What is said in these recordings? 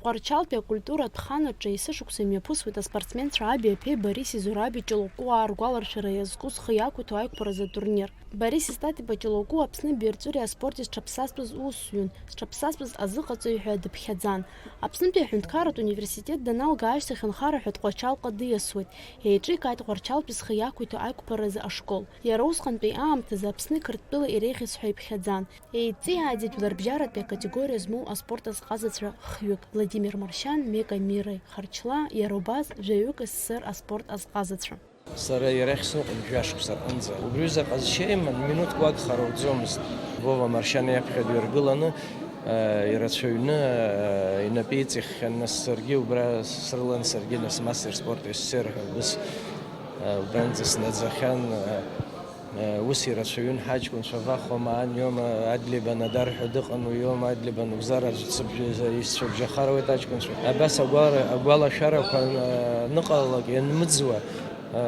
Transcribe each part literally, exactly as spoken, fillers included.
Тҟәарчалтәи акультуратә хан аҿы есышықәса имҩаԥысуеит аспортсменцәа Аби Аԥеи Бориси Зураби Ҷлоукәуаа ргәаларшәара иазку зхы иақәиҭу аиқәԥаразы атурнир. Борис Истатиба Ҷлоукәуа Аԥсны абирҵәыреи аспорти зҽаԥсазтәыз усзуҩын, зҽаԥсазтәыз азыҟаҵаҩ ҳәа дыԥхьаӡан. Аԥснытәи аҳәынҭқарратә университет даналга ашьҭахь анхара ҳәа Тҟәарчалҟа диасуеит. Еиҿикааит Тҟәарчалтәи зхы иақәиҭу аиқәԥаразы ашкол. Иара усҟантәи аамҭазы Аԥсны Қырҭтәыла иреиӷьыз ҳәа иԥхьаӡан. Еидҵиааӡеит жәларбжьаратәи акатегориа змоу аспорт азҟазацәа хҩык, Владимир Маршьан, Мека Мираи Харчлаа, иара убас жәаҩык СССР аспорт азҟазацәа. Сара иара иахь сныҟәон жәашықәса рҟынӡа. Убри аҩыза ҟазшьа иман, минуҭк уагхар ауӡомызт. Вова Маршьан иаԥхьа дҩаргыланы, э, ирацәаҩны, э, инапы иҵиххьан, нас саргьы убра срылан, саргьы нас мастер спорта СССР ҳәа убыс, э, убранӡа снаӡахьан, э, Ус ирацәаҩын ҳаҷкәынцәа, Вахо Маан иоума, Адлеиба Надар ҳәа дыҟан, уи иоума, Адлеиба Нугзар аӡә дсыбжьаза-, исцәыбжьахаруеит аҷкәынцәа. Абас агәара-, агәалашәарақәа, а, аныҟалалак ианмыӡуа, а,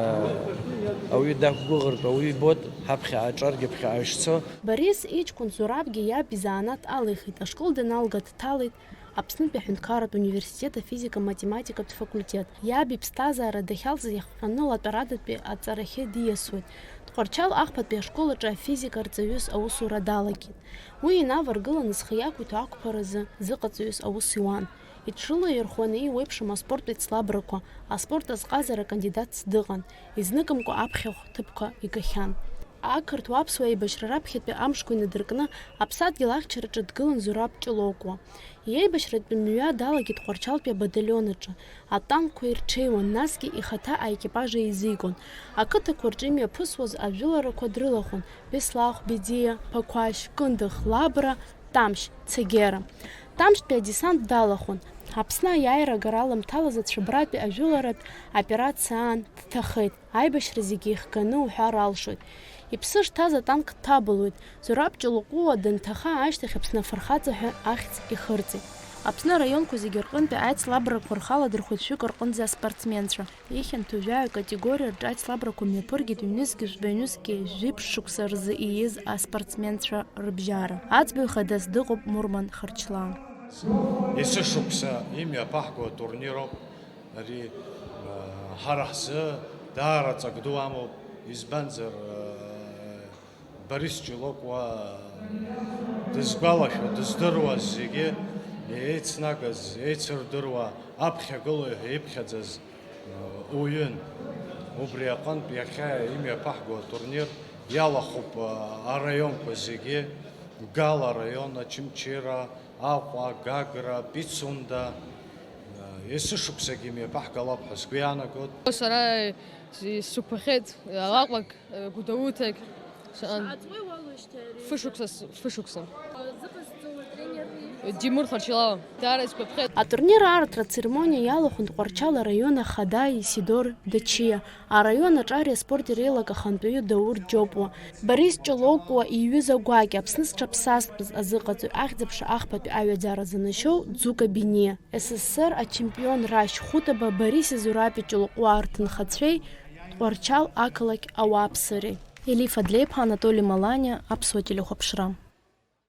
ауаҩы дақәгәыӷыртә, ауаҩы ибоит, ҳаԥхьаҟа аҿаргьы ԥхьаҟа ишцо. Борис иҷкәын Зурабгьы иаб изанааҭ алихит, ашкол даналга дҭалеит Аԥснытәи аҳәынҭқарратә университет афизика-математикатә факультет. Иаб иԥсҭазаара дахьалҵыз иахҟьаны латәарадатәи аҵарахьы диасуеит. Тҟәарчал ахԥатәи ашкол аҿы афизика арҵаҩыс аусура далагеит. Уи инаваргыланы зхы иақәиҭу ақәԥаразы зыҟаҵаҩыс аус иуан. Иҽрылаирхәаны еиуеиԥшым аспорттә еицлабрақәа, аспорт азҟазара акандидатс дыҟан, изныкымкәа аԥхьахә ҭыԥқәа игахьан. Ақырҭуа-аԥсуа еибашьра раԥхьатәи амшқәа инадыркны аԥсадгьыл ахьчараҿы дгылан Зураб Ҷлоукәуа. Иеибашьратәи мҩа далагеит Тҟәарчалтәи абаталион аҿы. Атанкқәа ирҽеиуан, насгьы ихаҭа аекипаж еизигон. Ақыҭақәа рҿы имҩаԥысуаз ажәыларақәа дрылахәын, Беслахә, Бедиа, Ԥақәашь, Кындыӷ, Лабра, Тамшь, Цегера. Тамшьтәи адесант далахәын. Аԥсны аиааира агара аламҭалаз ацәыбратәи ажәыларатә операциа аан дҭахеит. Аибашьра зегьы ихганы уҳәар алшоит. Иԥсы шҭаз атанк дҭабылуеит. Зураб Ҷлоукәуа данҭаха ашьҭахь Аԥсны Афырхаҵа ҳәа ахьӡ ихырҵеит. Аԥсны араионқәа зегьы рҟынтәи аицлабрақәа рхаладырхәит шәҩык рҟынӡа аспортсменцәа. Ихьанҭоу жәаҩа категориа рҿы аицлабрақәа мҩаԥыргеит ҩнызқьи жәбаҩнызқьи жәиԥшь шықәса рзы ииз аспортсменцәа рыбжьара. Аӡбаҩ хадас дыҟоуп Мурман Харчлаа. Есышықәса имҩаԥаҳго атурнироуп. Ари, э, ҳара ҳзы даара ҵак ду амоуп, избанзар, э, Борис Ҷлоукәуа дызгәалашәо, дыздыруаз зегьы еицнагаз, еицырдыруа, аԥхьагылаҩ ҳәа иԥхьаӡаз, э, уаҩын. Убри аҟынтә иахьа имҩаԥаҳго атурнир иалахәуп, э, араионқәа зегьы, Гал араион, Очамчыра, Аҟәа, Гагра, Пицунда, есышықәсагьы имҩаԥаҳгалап ҳәа сгәы иаанагоит. Сара исықәԥахьеит алаҟәак, гәдоуҭак. Шаҟа ҵуеи уалушьҭеи ари? Фышықәса, фышықәса. Зыҟазҵо уатренерри? Димур Харчалаа. Даара исгәаԥхеит. Атурнир аартра ацеремониа иалахәын Тҟәарчал араион ахада Исидор Дачиа. Араион аҿари аспорти реилак ахантәаҩы Даур Џьопуа, Борис Ҷлоукәуа иҩыза гәакьа, Аԥсны зҽаԥсазтәыз азыҟаҵаҩ, ахьӡ-аԥша ахԥатәи аҩаӡара занашьоу Ӡука Биниа, С С С Р ачемпион Рашь Хәытаба, Бориси Зураби Ҷлоукәуаа рҭынхацәеи Тҟәарчал ақалақь ауааԥсыреи. Елифа Длеиԥҳа, Анатоли Маланиа, Аԥсуа телехәаԥшра.